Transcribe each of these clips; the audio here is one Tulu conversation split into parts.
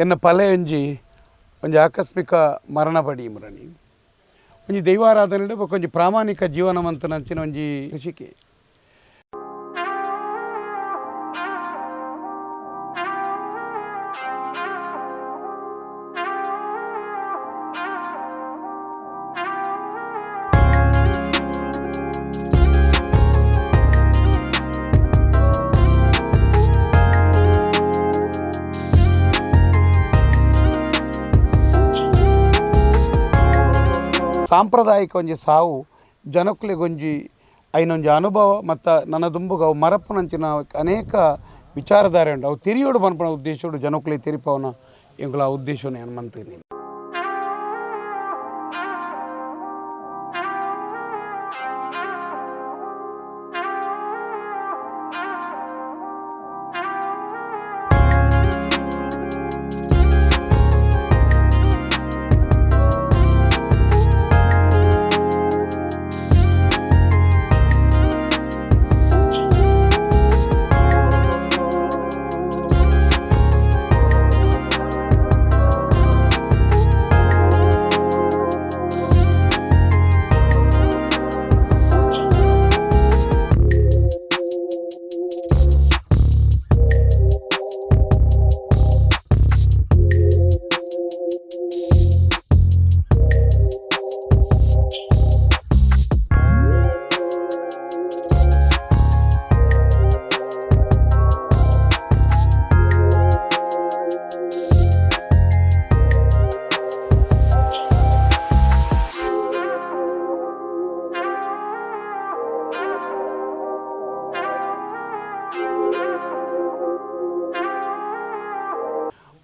ಎನ್ನ ಪಲೆಯೊಂಜಿ ಒಂಜಿ ಆಕಸ್ಮಿಕ ಮರಣ ಪಡಿ ಮುರಣಿ ಒಂಜಿ ದೈವಾರಾಧನೆ ಬೊಕ್ಕ ಒಂಜಿ ಪ್ರಾಮಾಣಿಕ ಜೀವನವಂತನಂಚಿನ ಒಂಜಿ ಕೃಷಿಕೆ. ಸಾಂಪ್ರದಾಯಿಕ ಒಂಜಿ ಸಾವು ಜನಕ್ಕುಲೆಗೊಂಜಿ ಐನೊಂಜಿ ಅನುಭವ ಮತ್ತು ನನ್ನ ದುಂಬುಗ ಅವು ಮರಪ್ಪನಂಚಿನ ಅನೇಕ ವಿಚಾರಧಾರೆ ಉಂಟು. ಅವು ತಿರಿಯೋಡು ಪನ್ಪುನ ಉದ್ದೇಶೋಡು ಜನಕ್ಕುಲೆ ತೆರಿಪವನ ಎಂಕುಲ ಆ ಉದ್ದೇಶನ ಏನು ಮಂತೀನಿ.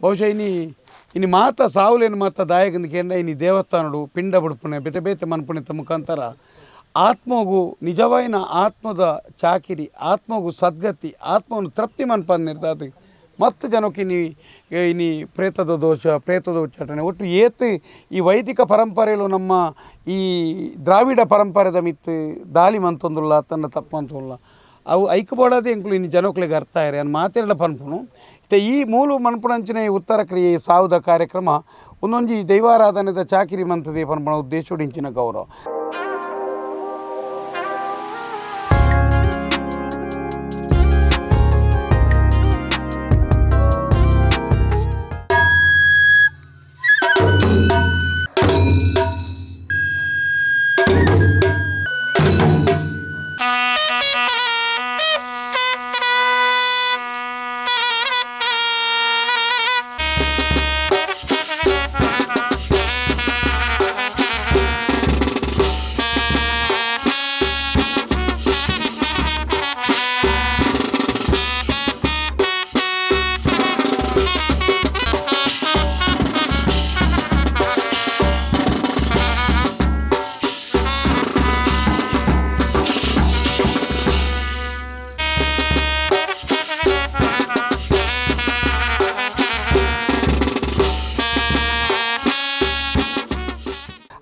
ಬಹುಶಃ ಇನಿ ಇನಿ ಮಾತ ಸಾವುಲೇನು ಮಾತ ದಾಯಕಂದ ಕೇಂದ್ರ ಇನಿ ದೇವಸ್ಥಾನಡು ಪಿಂಡ ಬುಡ್ಪುಣೆ ಬೇತೆ ಬೇತೆ ಮನ್ಪುಣೆತ ಮುಖಾಂತರ ಆತ್ಮಗು ನಿಜವಾಯಿನ ಆತ್ಮದ ಚಾಕಿರಿ, ಆತ್ಮಗು ಸದ್ಗತಿ, ಆತ್ಮವನ್ನು ತೃಪ್ತಿ ಮನ್ಪನ್ನಿರ್ತಾದ ಮತ್ತು ಜನಕ್ಕೆ ಇನಿ ಇನಿ ಪ್ರೇತದ ದೋಷ, ಪ್ರೇತದ ಉಚ್ಚಾಟನೆ ಒಟ್ಟು ಏತ್ ಈ ವೈದಿಕ ಪರಂಪರೆಯಲ್ಲೂ ನಮ್ಮ ಈ ದ್ರಾವಿಡ ಪರಂಪರೆದ ಮಿತ್ತು ದಾಳಿ ಮಂತೊಂದುಲ್ಲ ತನ್ನ ತಪ್ಪಂತುಲ್ಲ ಅವು ಐಕ್ಬೋಡಾದ ಎಂಕುಲು ಇನ್ನು ಜನಕ್ಕಳಿಗೆ ಅರ್ಥ ಆಯ್ರಿ ಅನ್ ಮಾತೆರಡ ಪನ್ಪುನು. ಇತ್ತೆ ಈ ಮೂಲು ಮನ್ಪುನಂಚಿನ ಈ ಉತ್ತರ ಕ್ರಿಯೆ ಸಾವುದ ಕಾರ್ಯಕ್ರಮ ಒಂದೊಂಜಿ ದೈವಾರಾಧನೆದ ಚಾಕಿರಿ ಮಂತದೆ ಪನ್ಪುನ ಉದ್ದೇಶೋಡು ಇಂಚಿನ ಗೌರವ.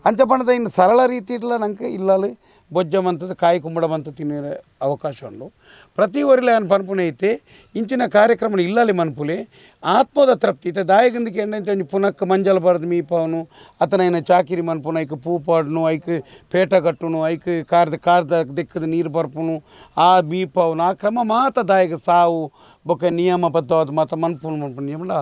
ಅಂಚ ಪಂಡದ ಇನ್ನು ಸರಳ ರೀತಿ ಇಡ್ಲ ನಂಗೆ ಇಲ್ಲಾಲು ಬೊಜ್ಜಮಂತದ ಕಾಯಿ ಕುಂಬಳಮಂತ ತಿನ್ನುವ ಅವಕಾಶ ಉಂಡು. ಪ್ರತಿ ಊರಿಲ್ಲ ಏನು ಪನ್ಪುನೆ ಐತೆ ಇಂಚಿನ ಕಾರ್ಯಕ್ರಮ ಇಲ್ಲಲ್ಲಿ ಮನ್ಪುಲೆ ಆತ್ಮದ ತೃಪ್ತಿ ಇತ್ತೆ ದಾಯಗಂದಿಗೆ ಎಂಡಂತೆ ಒಂಜಿ ಪುನಕ್ ಮಂಜಲ್ ಬರೆದು ಮೀಪವನು ಅತನೈನ ಚಾಕಿರಿ ಮನ್ಪುನು ಐಕ್ ಪೂ ಪಾಡ್ನು ಐಕ್ ಪೇಟ ಕಟ್ಟುನು ಐಕ್ ಕಾರ್ದ ಕಾರ್ದ ದಿಕ್ಕದ ನೀರು ಬರ್ಪುನು ಆ ಮೀಪವನು ಆ ಕ್ರಮ ಮಾತ ದಾಯಕ ಸಾವು ಬೊಕ್ಕ ನಿಯಮಬದ್ಧವಾದ ಮಾತ ಮನ್ಪುನು ಮನ್ಪುನು ನಿಯಮಲ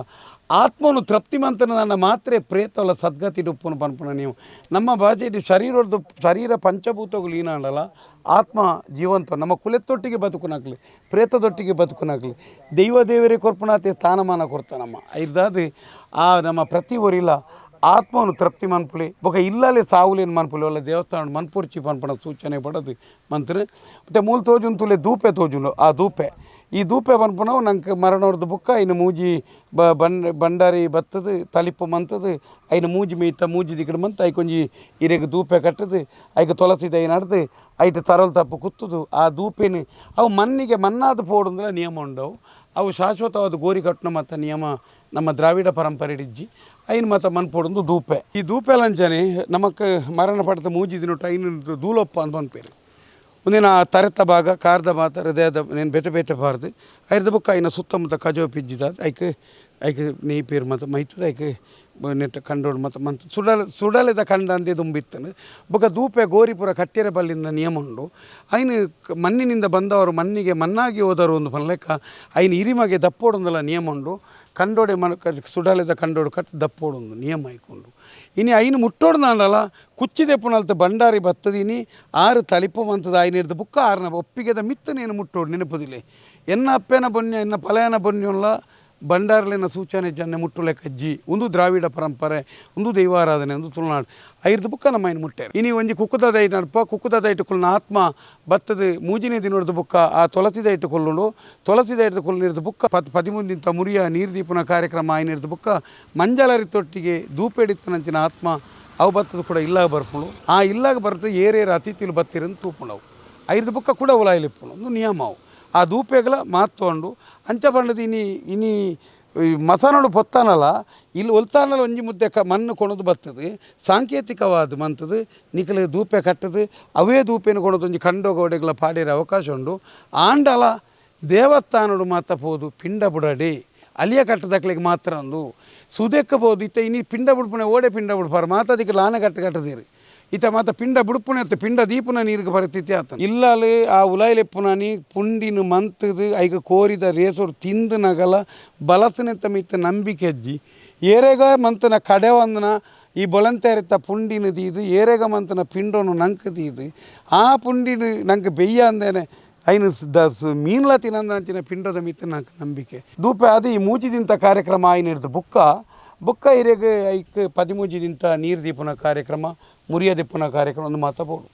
ಆತ್ಮನು ತೃಪ್ತಿಮಂತನ ನನ್ನ ಮಾತ್ರೆ ಪ್ರೇತವಲ್ಲ ಸದ್ಗತಿ ಡುಪ್ಪುನು ಪನ್ಪುನ ನೀವು ನಮ್ಮ ಭಾಷೆಯಲ್ಲಿ ಶರೀರದ್ದು ಶರೀರ ಪಂಚಭೂತಗಳು ಏನಾಡಲ್ಲ ಆತ್ಮ ಜೀವಂತ ನಮ್ಮ ಕುಲೆತ್ತೊಟ್ಟಿಗೆ ಬದುಕುನಾಗ್ಲಿ ಪ್ರೇತದೊಟ್ಟಿಗೆ ಬದುಕುನಾಗ್ಲಿ ದೈವ ದೇವರೇ ಕೊರ್ಪುನಾತೆ ಸ್ಥಾನಮಾನ ಕೊರ್ತ ನಮ್ಮ ಐದಾದ ಆ ನಮ್ಮ ಪ್ರತಿ ಊರಿಲ್ಲ ಆತ್ಮನು ತೃಪ್ತಿ ಮನ್ಪುಲೆ ಬೊಕ ಇಲ್ಲಲೇ ಸಾವುಲೇನು ಮನ್ಪುಲೆ ಒಲ್ಲ ದೇವಸ್ಥಾನ ಮನ್ಪುರ್ಚಿ ಪನ್ಪುನ ಸೂಚನೆ ಪಡೋದು ಮಂತ್ರ. ಮತ್ತು ಮೂಲ ತೋಜುನ್ ತುಲೆ ದೂಪೆ ತೋಜುನು ಆ ದೂಪೆ ಈ ದೂಪೆ ಪನ್ಪುನವು ನಂಗೆ ಮರಣವ್ರದ್ದು ಬುಕ್ಕ ಐನು ಮೂಜಿ ಬಂಡಾರಿ ಬತ್ತದು ತಲಿಪು ಮಂತದು ಐನು ಮೂಜಿ ಮೀತ ಮೂಜಿ ದಿಕ್ಕಡು ಮಂತ ಐಕೊಂಜಿ ಇರೆಗ್ ದೂಪೆ ಕಟ್ಟದು ಐಕ್ ತುಳಸಿ ದೈ ನಡ್ದು ಐಟ್ ತರಲ್ ತಪ್ಪು ಕುತ್ತದು ಆ ದೂಪೆನು ಅವು ಮಣ್ಣಿಗೆ ಮಣ್ಣಾದ ಪೋಡುಂದ್ರೆ ನಿಯಮ ಉಂಡವು ಅವು ಶಾಶ್ವತವಾದ ಗೋರಿ ಕಟ್ಟಣ ಮತ್ತು ನಿಯಮ ನಮ್ಮ ದ್ರಾವಿಡ ಪರಂಪರೆ ಇಜ್ಜಿ ಐನು ಮತ್ತು ಮನ್ಪೋಡೊಂದು ದೂಪೆ. ಈ ದೂಪೆ ಲಂಚನೆ ನಮಕ್ ಮರಣ ಪಡೆದ ಮೂಜಿ ದಿನ ಐನು ದೂಲೊಪ್ಪ ಅಂತ ಮನ್ಪೇರು ಒಂದಿನ ತರೆತ ಭಾಗ ಕಾರ್ದ ಮಾತ ಹೃದಯದ నేను ಬೇತೆ ಬೇತೆ ಬಾರ್ದು ಐರ್ದ ಬೊಕ್ಕ ಐನ ಸುತ್ತಮುತ್ತ ಕಜೋ ಪಿಜ್ಜಿದ ಐಕ್ ಐಕ್ ನೆಯ್ ಪೇರು ಮತ್ತು ಮೈತದ ಐಕ್ ನೆಟ್ಟ ಕಂಡೋಡು ಮತ್ತು ಮಂತ್ ಸುಡಲ ಸುಡಲೆದ ಕಂಡ ಅಂದೇ ದುಂಬಿತ್ತನು. ಬೊಕ ದೂಪೆ ಗೋರಿಪುರ ಕಟ್ಟೆರೆ ಬಲ್ಲಿಂದ ನಿಯಮ ಉಂಡು. ಐನು ಮಣ್ಣಿನಿಂದ ಬಂದವರು ಮಣ್ಣಿಗೆ ಮಣ್ಣಾಗಿ ಹೋದರು ಒಂದು ಪನ್ಲೆಕ್ಕ ಐನು ಇರಿಮಗೆ ದಪ್ಪೋಡೊಂದುಲ ನಿಯಮ ಉಂಡು. ಕಂಡೋಡೆ ಮನ ಸುಡಲೆದ ಕಂಡೋಡು ಕಟ್ ದಪ್ಪೋಡೊಂದು ನಿಯಮ ಐಕೊಂಡು. ಇನಿ ಐನು ಮುಟ್ಟೋಡು ನಾಂಡಲ ಕುಚ್ಚಿದೆಪ್ಪುನಲ್ತ ಬಂಡಾರಿ ಬತ್ತದಿನಿ ಆರು ತಲಿಪು ಮಂತದ ಐನಿರ್ದು ಬುಕ್ಕ ಆರ್ನ ಒಪ್ಪಿಗೆದ ಮಿತ್ತ ನೇನು ಮುಟ್ಟೋಡು ನೆನಪುದಿಲೆ. ಎನ್ನ ಅಪ್ಪೆನ ಬೊನ್ಯ ಎನ್ನ ಪಲಯನ ಬೊನ್ಯುಲ್ಲ ಬಂಡಾರ್ಲಿನ ಸೂಚನೆ ಜನ ಮುಟ್ಟುಲೆ ಕಜ್ಜಿ ಒಂದು ದ್ರಾವಿಡ ಪರಂಪರೆ ಒಂದು ದೈವಾರಾಧನೆ ಒಂದು ತುಳುನಾಡು ಐರ್ದು ಬುಕ್ಕ ನಮ್ಮ ಐನು ಮುಟ್ಟೆ. ಇನಿ ಒಂಜಿ ಕುಕ್ಕುದ ದೈಟ್ ನಡಪ ಕುಕ್ಕುದ ದೈಟ್ ಕುಲ್ನ ಆತ್ಮ ಬತ್ತದ ಮೂಜಿನೇ ದಿನದ ಬುಕ್ಕ ಆ ತುಳಸಿ ದೈಟ್ ಕೊಲ್ಲುಂಡು. ತುಳಸಿ ದೈಟ್ ಕೊಲ್ಲಿರ್ದು ಬುಕ್ಕ 13 ದಿನ ಮುರಿಯ ನೀರು ದೀಪನ ಕಾರ್ಯಕ್ರಮ ಐನಿರ್ದು ಬುಕ್ಕ ಮಂಜಲರಿ ತೊಟ್ಟಿಗೆ ದೂಪೆಡಿತ್ತನಂಚಿನ ಆತ್ಮ ಅವು ಬತ್ತದ ಕೂಡ ಇಲ್ಲಾಗ ಬರ್ಪುಂಡು. ಆ ಇಲ್ಲಾಗ ಬರ್ತದೆ ಏರೇರು ಅತಿಥಿಲು ಬತ್ತಿರಂದು ತೂಪುಂಡವು ಐರ್ದು ಬುಕ್ಕ ಕೂಡ ಉಲಾಯಿಲಿಪ್ಪುಂಡು ಒಂದು ನಿಯಮ ಅವು. ಆ ದೂಪೆಗಳ ಮಾತೊಂಡು ಅಂಚ ಬಣ್ಣದ ಇನಿ ಇನಿ ಮಸನೋಡು ಪೊತ್ತಾನಲ್ಲ ಇಲ್ಲಿ ಒಲ್ತಾನಲ್ಲ ಒಂಜಿ ಮುದ್ದೆ ಮಣ್ಣು ಕೊಣದು ಬರ್ತದೆ ಸಾಂಕೇತಿಕವಾದ ಮಂತದ್ದು ನಿಕಲ ದೂಪೆ ಕಟ್ಟದು ಅವೇ ದೂಪೆನ ಕೊಣದು ಒಂಜಿ ಕಂಡೋ ಗೋಡೆಗಳ ಪಾಡಿರ ಅವಕಾಶ ಉಂಡು. ಆಂಡಲ ದೇವಸ್ಥಾನಡು ಮಾತ ಪೋದು ಪಿಂಡ ಬುಡಡಿ ಅಲಿಯ ಕಟ್ಟದಕ್ಲಿಗೆ ಮಾತ್ರ ಅಂದು ಸುದೆಕ್ಕ ಬೋದು ಇತ್ತ ಇನಿ ಪಿಂಡ ಬುಡ್ಪುಣೆ ಓಡೆ ಪಿಂಡ ಬುಡ್ಪಾರ ಮಾತಾದಿಕ್ಕೆ ಲಾನ ಕಟ್ಟು ಕಟ್ಟದಿರಿ ಇತ ಮಾತ ಪಿಂಡ ಬುಡುಪುಣೆ ಅತ್ತ ಪಿಂಡ ದೀಪುನ ನೀರಿಗೆ ಪರಿಸ್ಥಿತಿ ಆತ ಇಲ್ಲಲ್ಲಿ ಆ ಉಲಾಯಿಲೆಪ್ಪುನನಿ ಪುಂಡಿನ ಮಂತದು ಐಗ ಕೋರಿದ ರೇಸೋಡು ತಿಂದು ನಗಲ ಬಲಸನೆತ್ತ ಮಿತ್ತ ನಂಬಿಕೆ ಅಜ್ಜಿ ಏರೆಗ ಮಂತನ ಕಡೆವಂದನ ಈ ಬೊಲಂತೇರಿತ್ತ ಪುಂಡಿನ ದೀದು ಏರೆಗ ಮಂತನ ಪಿಂಡೋನು ನಂಕ್ ದೀದು ಆ ಪುಂಡಿನ ನಂಗೆ ಬೆಯ್ಯ ಅಂದೇನೆ ಐನು ಮೀನ್ಲ ತಿನ್ನಂದಿನ ಪಿಂಡದ ಮಿತ್ತ ನಂಗೆ ನಂಬಿಕೆ ದೂಪೆ ಅದು ಈ ಮೂಜಿದಿಂತ ಕಾರ್ಯಕ್ರಮ ಐನಿರ್ದು ಬುಕ್ಕ ಬುಕ್ಕ ಇರೆಗ್ ಐಕ್ 13 ನೀರು ದೀಪನ ಕಾರ್ಯಕ್ರಮ ಮುರಿಯ ದೀಪನ ಕಾರ್ಯಕ್ರಮ ಒಂದು ಮಾತಾಬೋದು.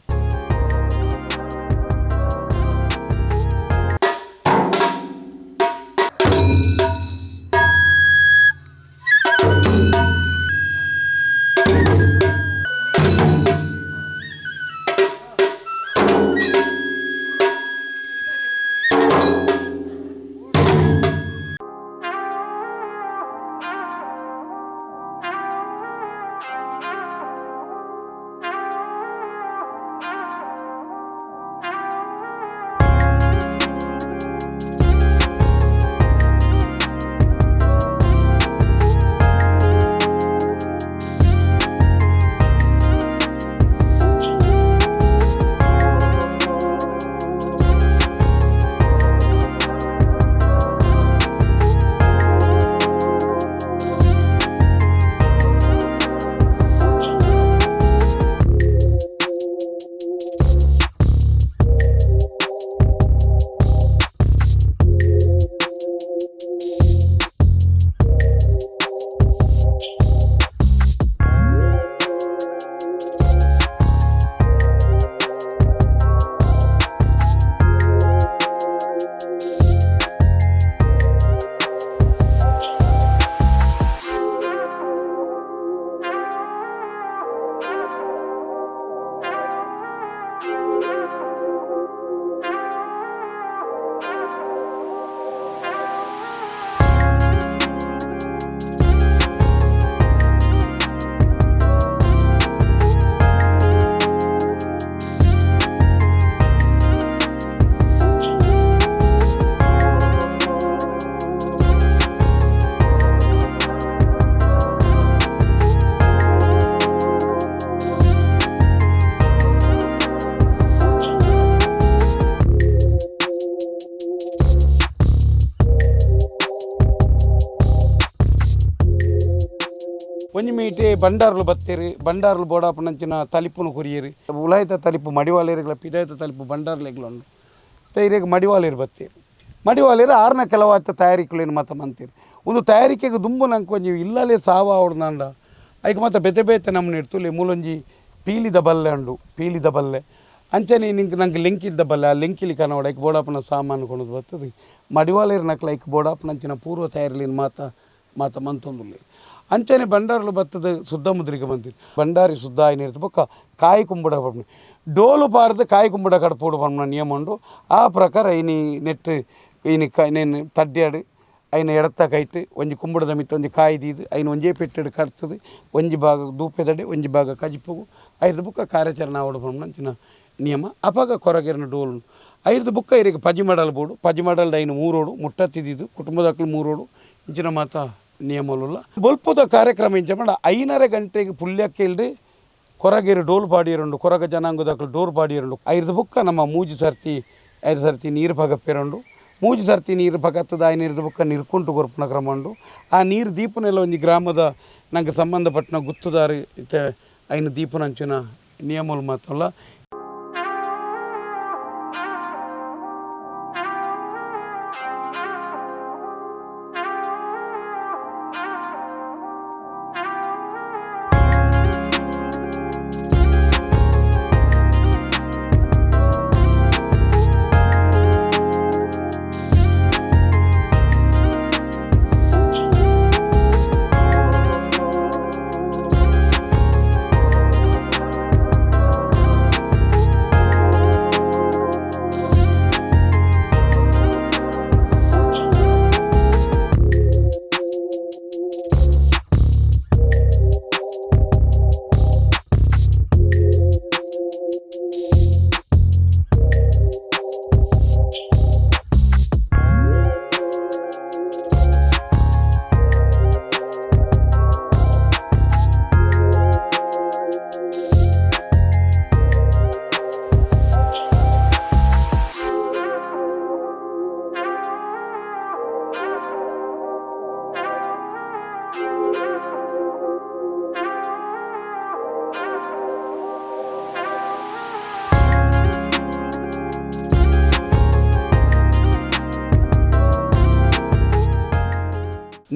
ಒಂಜಿ ಮೀಟೆ ಬಂಡಾರ್ಲು ಬತ್ತೇರು ಬಂಡಾರ್ಲು ಬೋಡಾಪುನಂಚಿನ ತಲಿಪುನು ಕೊರಿಯರು ಉಲಾಯಿತ ತಲಿಪು ಮಡಿವಾಲೇರುಗಳ ಪಿದಾಯ್ತ ತಲಿಪು ಬಂಡಾರ್ಲೆಗ್ಲುಂಡು ತೈರೇಗ ಮಡಿವಾಲೇರು ಬತ್ತೇರು ಮಡಿವಾಲೇರು ಆರ್ನ ಕೆಲವಾತ ತಯಾರಿಕುಲೇನು ಮಾತ ಮಂತೀರು ಒಂದು ತಯಾರಿಕೆಗೆ ದುಂಬು ನಂಗೆ ಒಂಜಿ ಇಲ್ಲಲೇ ಸಾವ ಅವಡ್ನಾಂಡ ಐಕ್ ಮಾತ ಬೇತೆ ಬೇತೆ ನಮ್ಮನ್ನ ಇಡ್ತುಲೆ ಮೂಲೊಂಜಿ ಪೀಲಿದ ಬಲ್ಲೆ ಉಂಡು ಪೀಲಿದ ಬಲ್ಲೆ ಅಂಚನೆ ನಿಂಗೆ ನಂಗೆ ಲೆಂಕಿಲ್ದ ಬಲ್ಲೆ ಆ ಲೆಂಕಿಲಿ ಕನವಡ ಐಕ್ ಬೋಡಾಪುನ ಸಾಮಾನು ಕೊಣದು ಬರ್ತದೆ ಮಡಿವಾಲೇರು ನಕ್ಲ ಐಕ್ ಬೋಡಾಪುನಂಚಿನ ಪೂರ್ವ ತಯಾರಿಲೇನು ಮಾತ ಮಾತ ಮಂತೊಂದುಲ್ಲೆ ಅಂಚನೆ ಬಂಡಾರ್ಲು ಬತ್ತದ ಶುದ್ಧ ಮುದ್ರಿಕೆ ಬಂದಿರು ಬಂಡಾರಿ ಶುದ್ಧ ಆಯ್ನಿರ್ತು ಬೊಕ್ಕ ಕಾಯಿ ಕುಂಬುಡ ಪಡ್ಪುನಿ ಡೋಲು ಪಾರ್ದು ಕಾಯಿ ಕುಂಬುಡ ಕಡ್ಪೋಡು ಪನ್ಪುನ ನಿಯಮ ಉಂಡು. ಆ ಪ್ರಕಾರ ಇನಿ ನೆಟ್ ಇನಿ ಕ ನೇನು ತಡ್ಡ್ಯಾಡು ಐನ ಎಡತ್ತ ಕೈಟ್ ಒಂಜಿ ಕುಂಬುಡದ ಮಿತ್ತ ಒಂಜಿ ಕಾಯಿ ದೀದು ಐನ ಒಂಜೇ ಪೆಟ್ಟೆಡ್ ಕಡ್ತದು ಒಂಜಿ ಭಾಗ ದೂಪೆದಡೆ ಒಂಜಿ ಭಾಗ ಕಜಿಪುಗು ಐರ್ದು ಬುಕ್ಕ ಕಾರ್ಯಾಚರಣೆ ಆವಡು ಪನ್ಪುನ ನಿಯಮ. ಅಪಗ ಕೊರಗೆರ್ನ ಡೋಲು ಐರ್ದು ಬುಕ್ಕ ಇರೆಗ್ ಪಜಿ ಮಡಲ್ ಬೋಡು ಪಜಿ ಮಡಲ್ದ ಐನು ಮೂರೋಡು ಮುಟ್ಟತ್ತಿದ್ದು ಕುಟುಂಬದಕ್ಲು ಮೂರೋಡು ಇಂಚಿನ ಮಾತ ನಿಯಮಲುಲ್ಲ. ಬೊಲ್ಪುದ ಕಾರ್ಯಕ್ರಮ ಇಂಚ ಪಂಡ 5:30 ಗಂಟೆಗೆ ಪುಲ್ಯಕ್ಕೆಲ್ದು ಕೊರಗೇರು ಡೋಲ್ ಪಾಡಿಯರುಂಡು, ಕೊರಗ ಜನಾಂಗದಕ್ಲು ಡೋರ್ ಪಾಡಿಯರುಂಡು. ಐರ್ದ ಬುಕ್ಕ ನಮ್ಮ 3 ಸರ್ತಿ 5 ಸರ್ತಿ ನೀರು ಪಗಪ್ಪೆರುಂಡು. 3 ಸರ್ತಿ ನೀರು ಪಗತ್ತದ ಐನೀರ್ದ ಬುಕ್ಕ ನಿರ್ಕುಂಟು ಕೊರ್ಪುನ ಕ್ರಮ ಉಂಡು. ಆ ನೀರು ದೀಪನೆಲ್ಲ ಒಂಜಿ ಗ್ರಾಮದ ನಂಗೆ ಸಂಬಂಧಪಟ್ಟನ ಗುತ್ತುದಾರಿ ಇತ್ತೆ ಐನ ದೀಪನಂಚಿನ ನಿಯಮలు ಮಾತ್ರಲ್ಲ.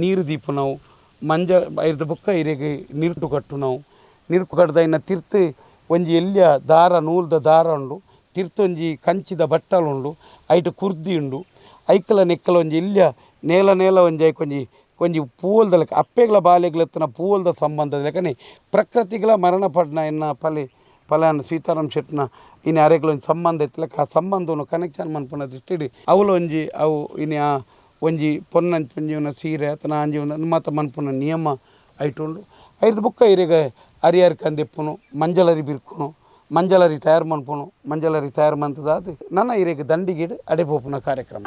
ನೀರು ದೀಪ ನಾವು ಮಂಜ ಐರ್ದ ಬೊಕ್ಕ ಇರೆಗ್ ನೀರ್ಟು ಕಟ್ಟು ನಾವು ನೀರು ಕಟ್ಟದ ತಿರ್ತು ಒಂಜಿ ಎಲ್ಯ ದಾರ ನೂಲ್ದ ದಾರ ಉಂಡು, ತಿರ್ತು ಒಂಜಿ ಕಂಚಿದ ಬಟ್ಟಲು ಉಂಡು, ಐಟ್ ಕುರ್ದಿ ಉಂಡು, ಐಕಲ ನೆಕ್ಕಲ ಒಂಜಿ ಎಲ್ಯ ನೇಲ ನೇಲ ಒಂಜಿ ಐಕ್ ಒಂಜಿ ಒಂಜಿ ಪೂವಲ್ದ ಲೆಕ್ಕ ಅಪ್ಪೆಗ್ಲ ಬಾಲೆಗ್ಲ ಎತ್ತನ ಪೂವಲ್ದ ಸಂಬಂಧದ ಲೆಕ್ಕನೆ ಪ್ರಕೃತಿಗಳ ಮರಣ ಪಡ್ನ ಎನ್ನ ಪಲೆ ಪಲಾನ ಸೀತಾರಾಮ್ ಶೆಟ್ನ ಇನ್ನು ಅರೆಗ್ಲ ಒಂಜಿ ಸಂಬಂಧ ಇತ್ತು ಲೆಕ್ಕ ಆ ಸಂಬಂಧವನ್ನು ಕನೆಕ್ಷನ್ ಮನ್ಪುನ ದೃಷ್ಟಿಡ್ ಅವಳು ಒಂಜಿ ಅವು ಇನ್ನು ಆ ಒಂಜಿ ಪೊನ್ನಂಚ ಒಂಜಿವನ ಸೀರೆ ಆತನ ಆಂಜಿವನ ಮಾತ ಮನ್ಪುನ ನಿಯಮ ಐಟುಂಡು. ಐರ್ದ ಬುಕ್ಕ ಇರೆಗ ಅರಿಯರ್ ಕಂದೆಪ್ಪುನು ಮಂಜಲರಿ ಬಿರ್ಕುನು ಮಂಜಲರಿ ತಯಾರು ಮನ್ಪುನು ಮಂಜಲರಿ ತಯಾರು ಮಂತದಾದ ನನ್ನ ಇರೆಗ್ ದಂಡಿಗೆ ಅಡೆಪೋಪುನ ಕಾರ್ಯಕ್ರಮ.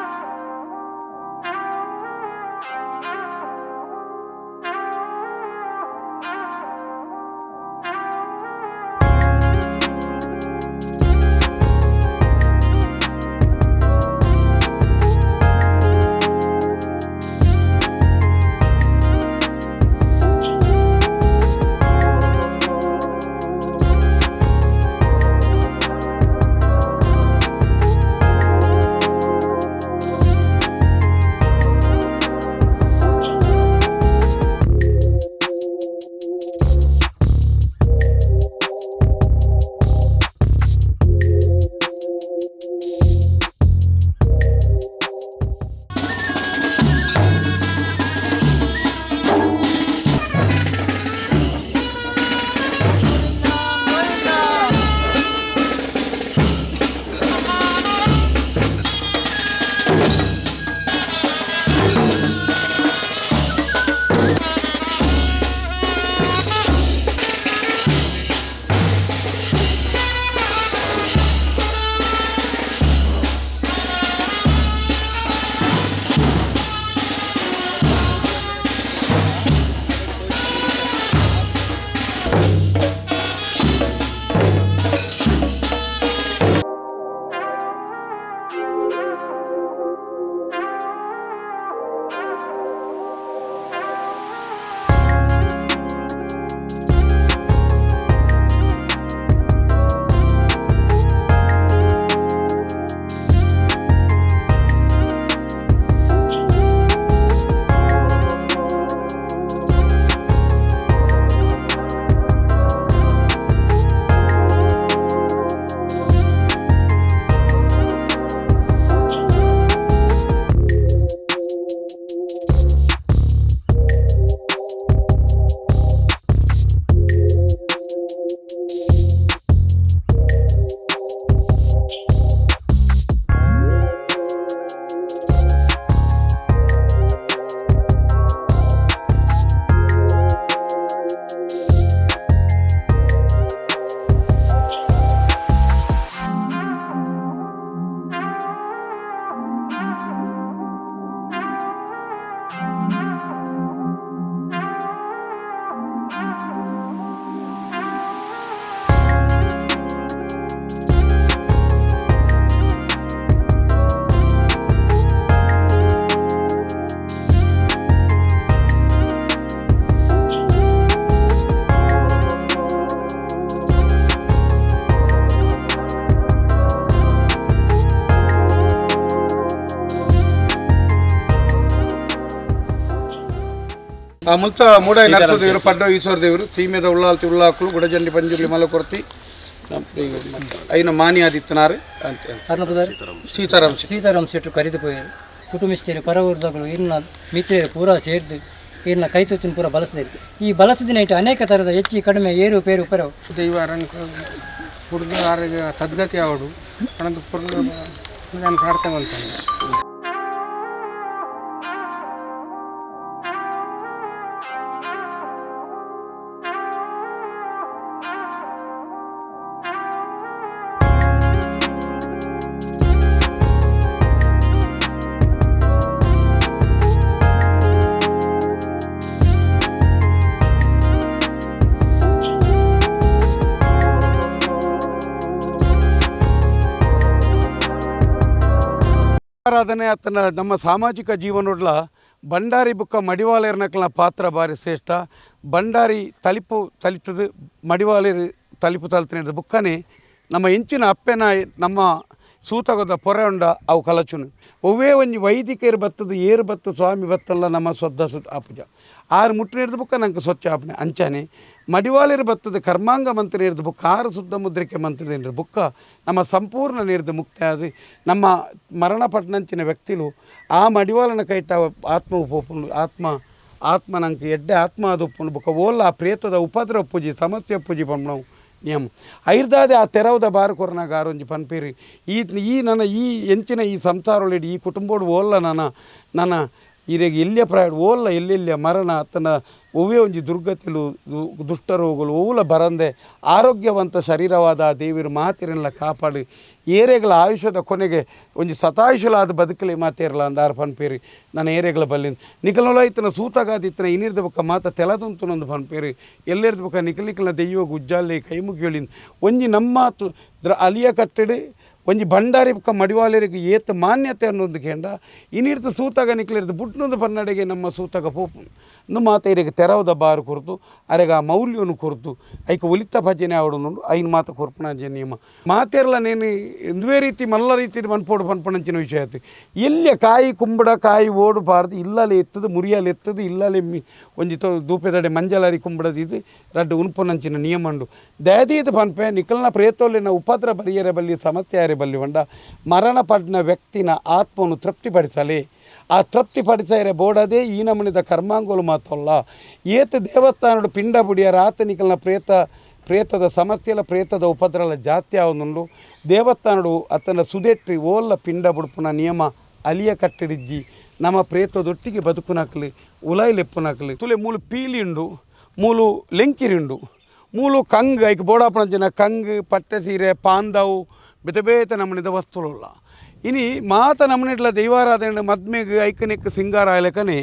ಮುಲ್ತ ಮೂಡಾಯಿ ನರಸದೇವರು, ಪಡ್ಡ ಈಶ್ವರ ದೇವರು, ಸೀಮೆದ ಉಳ್ಳಾಲ್ತಿ ಉಳ್ಳಾಕುಲು, ಗುಡಜಂಡಿ ಪಂಜುರ್ಲಿ ಮಲಕೊರ್ತಿ ಐನ ಮಾನಿ ಆದಿತ್ತನಾರು ಅಂತ ಸೀತಾರಾಮ್ ಸೀತಾರಾಮ್ ಶೆಟ್ಟರು ಕರೆದು ಪೋಯರು. ಕುಟುಂಬಸ್ಥರು ಪರವೂರ್ದಗಳು ಇನ್ನ ಮಿತ್ರರು ಪೂರಾ ಸೇರಿದು ಇನ್ನ ಕೈತುತ್ತಿನ ಪೂರ ಬಳಸದೆ. ಈ ಬಳಸದಿನ ಇಟ್ಟು ಅನೇಕ ಥರದ ಹೆಚ್ಚು ಕಡಿಮೆ ಏರು ಪೇರು ಪರವು ದೈವ ಹುಡುಗ ಆರೋಗ್ಯ ಸದ್ಗತಿ ಅವಡು ನಾನು ಪ್ರಾರ್ಥನೆ ಮಾಡ್ತೇನೆ. ಆರಾಧನೆ ಆತನ ನಮ್ಮ ಸಾಮಾಜಿಕ ಜೀವನೊಡ್ಲ ಭಂಡಾರಿ ಬುಕ್ಕ ಮಡಿವಾಳರ್ನಕ್ಲ ಪಾತ್ರ ಭಾರಿ ಶ್ರೇಷ್ಠ. ಭಂಡಾರಿ ತಲಿಪು ತಲಿತದು ಮಡಿವಾಳರು ತಲಿಪು ತಲುತಿನ ಬುಕ್ಕನೆ ನಮ್ಮ ಇಂಚಿನ ಅಪ್ಪೆನ ನಮ್ಮ ಸೂತಕದ ಪೊರೆ ಉಂಡ ಅವು ಕಲಚುನು ಒವ್ವೇ ಒಂಜಿ ವೈದಿಕರು ಬತ್ತದು ಏರು ಬತ್ತು ಸ್ವಾಮಿ ಬತ್ತಲ್ಲ ನಮ್ಮ ಸ್ವದ್ದ ಸುತ್ತ ಆಪುಜ ಆರು ಮುಟ್ಟಿನ ಬುಕ್ಕ ನಂಗೆ ಸ್ವಚ್ಛ ಆಪನೆ ಅಂಚಾನೆ ಮಡಿವಾಳರು ಬತ್ತದ ಕರ್ಮಾಂಗ ಮಂತ್ರ ಇರ್ದು ಬುಕ್ಕ ಆರು ಶುದ್ಧ ಮುದ್ರಿಕೆ ಮಂತ್ರ ಇರ್ದು ಬುಕ್ಕ ನಮ್ಮ ಸಂಪೂರ್ಣ ನೀರ್ದು ಮುಕ್ತ ಅದು ನಮ್ಮ ಮರಣ ಪಟ್ಟಣಂಚಿನ ವ್ಯಕ್ತಿಲು ಆ ಮಡಿವಾಳನ ಕೈಟ ಆತ್ಮ ಉಪೋಪುಂಡು ಆತ್ಮ ಆತ್ಮ ನಂಗೆ ಎಡ್ಡೆ ಆತ್ಮ ಅದು ಉಪ್ಪುಂಡು ಬುಕ್ಕ ಓಲ್ಲ ಆ ಪ್ರೇತದ ಉಪದ್ರ ಪೂಜೆ ಸಮಸ್ಯೆ ಪೂಜೆ ಪಂಪಣವು ನಿಯಮ ಐರ್ದಾದೆ ಆ ತೆರವುದ ಬಾರು ಕೊರನಾಗ ಆರೊಂಜಿ ಪನ್ಪೇರಿ ಈ ಈ ನನ್ನ ಈ ಎಂಚಿನ ಈ ಸಂಸಾರೊಳಿಡಿ ಈ ಕುಟುಂಬೋಡು ಓಲ್ಲ ನನ್ನ ನನ್ನ ಈರೆಗೆ ಎಲ್ಲಿಯ ಪ್ರಾಯ ಓಲ್ಲ ಎಲ್ಲೆಲ್ಲಿಯ ಮರಣ ಅತ್ತನ ಒವ್ವೇ ಒಂಜಿ ದುರ್ಗತಿಲು ದುಷ್ಟರೋಗಲು ಓಲ ಬರಂದೆ ಆರೋಗ್ಯವಂತ ಶರೀರವಾದ ಆ ದೇವಿರು ಮಾತಿರಲ್ಲ ಕಾಪಾಡಿ ಏರೆಗಳ ಆಯುಷ್ಯದ ಕೊನೆಗೆ ಒಂಜಿ ಸತಾಯುಷಲಾದ ಬದುಕಲಿ ಮಾತೇರಲ್ಲ ಅಂದಾರ ಪನ್ಪೇರಿ ನನ್ನ ಏರೆಗಳ ಬಲ್ಲಿಂದ ನಿಕಲೊಲ ಇತ್ತನ ಸೂತಗಾದ ಇತ್ತನ ಇನ್ನಿರ್ದ ಬೊಕ್ಕ ಮಾತ ತೆಲದುಂತುನೊಂದು ಪನ್ಪೇರಿ ಎಲ್ಲೆರ್ದ ಬೊಕ್ಕ ನಿಕಲಿಕಲ ದೆಯ್ಯೋಗ ಉಜ್ಜಾಲೆ ಕೈ ಮುಗಿಯೊಳಿಂದ ಒಂಜಿ ನಮ್ಮ ಅಲಿಯ ಕಟ್ಟಡಿ ಒಂಜಿ ಭಂಡಾರಿ ಬೊಕ್ಕ ಮಡಿವಾಲರಿಗೆ ಏತ ಮಾನ್ಯತೆ ಅನ್ನೊಂದು ಕೇಂಡ ಇನ್ನಿರ್ತ ಸೂತಾಗ ನಿಕ್ಲಿರ್ದು ಬುಟ್ನೊಂದು ಪನ್ನಡೆಗೆ ನಮ್ಮ ಸೂತಾಗ ಪೋಪು ನು ಮಾತ ಇರೆಗೆ ತೆರವುದ ಬಾರು ಕೊರ್ತು ಅರೆಗ ಆ ಮೌಲ್ಯವನ್ನು ಕೊರ್ತು ಐಕ ಒಲಿತ ಭಜನೆ ಆವಡು ಐನ್ ಮಾತ ಕೊರ್ಪಣ ನಿಯಮ ಮಾತೆರ್ಲ ನೇನು ಇಂದುವೇ ರೀತಿ ಮಲ್ಲ ರೀತಿ ಮನ್ಪೋಡು ಪನ್ಪಣಂಚಿನ ವಿಷಯ ಆಯ್ತು ಎಲ್ಲಿಯ ಕಾಯಿ ಕುಂಬಡ ಕಾಯಿ ಓಡು ಬಾರ್ದು ಇಲ್ಲಲೆ ಎತ್ತದು ಮುರಿಯಲು ಎತ್ತದು ಇಲ್ಲಲೆ ಒಂಜಿ ತೋ ದೂಪೆದಡೆ ಮಂಜಲಾರಿ ಕುಂಬಡದ ಇದು ರಡ್ಡು ಉನ್ಪೊನಂಚಿನ ನಿಯಮ ಉಂಡು ದಯದೀತ ಪನ್ಪೆ ನಿಕಲ್ನ ಪ್ರೇತೋಲಿನ ಉಪದ್ರ ಬರಿಯರೆ ಬಲ್ಲಿ ಸಮಸ್ಯೆ ಯಾರೇ ಬಲ್ಲಿ వంಡ ಮರಣ ಪಡ್ನ ವ್ಯಕ್ತಿನ ಆತ್ಮವನ್ನು ತೃಪ್ತಿಪಡಿಸಲಿ ಆ ತೃಪ್ತಿಪಡಿಸರೆ ಬೋಡದೆ ಈ ನಮೂನಿದ ಕರ್ಮಾಂಗೋಲು ಮಾತಲ್ಲ ಏತ ದೇವಸ್ಥಾನಡು ಪಿಂಡ ಬುಡಿಯರ ಆತ ನಿಕಲ್ನ ಪ್ರೇತದ ಸಮಸ್ಯೆಲ ಪ್ರೇತದ ಉಪದ್ರಲ ಜಾಸ್ತಿ ಆವನುಂಡು ದೇವಸ್ಥಾನಡು ಆತನ ಸುದೆಟ್ರಿ ಓಲ್ಲ ಪಿಂಡ ಬುಡ್ಪುನ ನಿಯಮ ಅಲಿಯ ಕಟ್ಟಡಿಜ್ಜಿ ನಮ್ಮ ಪ್ರೇತದೊಟ್ಟಿಗೆ ಬದುಕುನಕ್ಲಿ ಉಲಾಯ್ಲೆಪ್ಪುನಕ್ಲಿ ತುಲೆ ಮೂಲು ಪೀಲಿಂಡು ಮೂಲು ಲೆಂಕಿರಿಂಡು ಮೂಲು ಕಂಗ್ ಐಕ್ ಬೋಡಾಪನ ಜನ ಕಂಗ್ ಪಟ್ಟೆ ಸೀರೆ ಪಾಂದವು ಬೇತೆ ಬೇತೆ ನಮೂನಿದ ವಸ್ತುಲುಲ್ಲ ಇನಿ ಮಾತ ನಮನಿಡ್ಲ ದೈವಾರಾಧನೆ ಮದ್ಮೆಗ್ ಐಕನಿಕ್ ಸಿಂಗಾರ ಆಯ್ಲಕನೆ